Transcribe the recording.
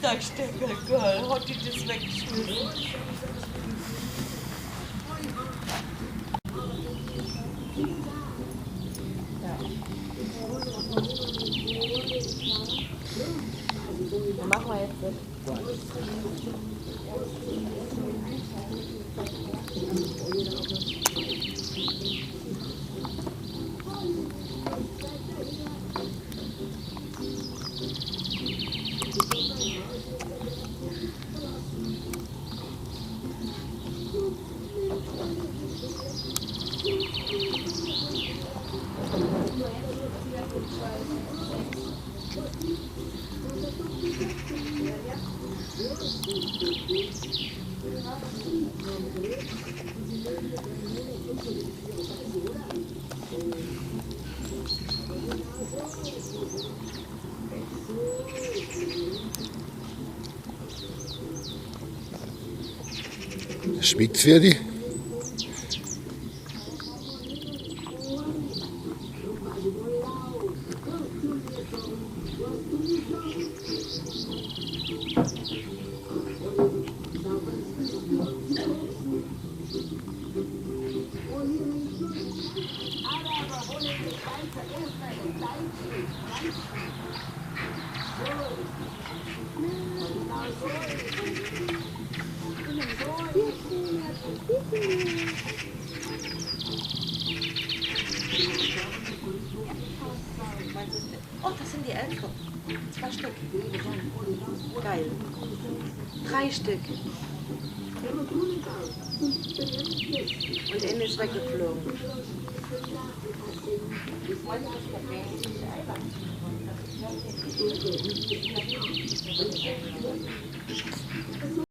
Da Stecker, Girl, hat die das weggeschmissen. Ja. Was machen wir jetzt? Schmeckt's für dich? Oh, das sind die Elfen. 2 Stück. Geil. 3 Stück. Und eine ist weggeflogen.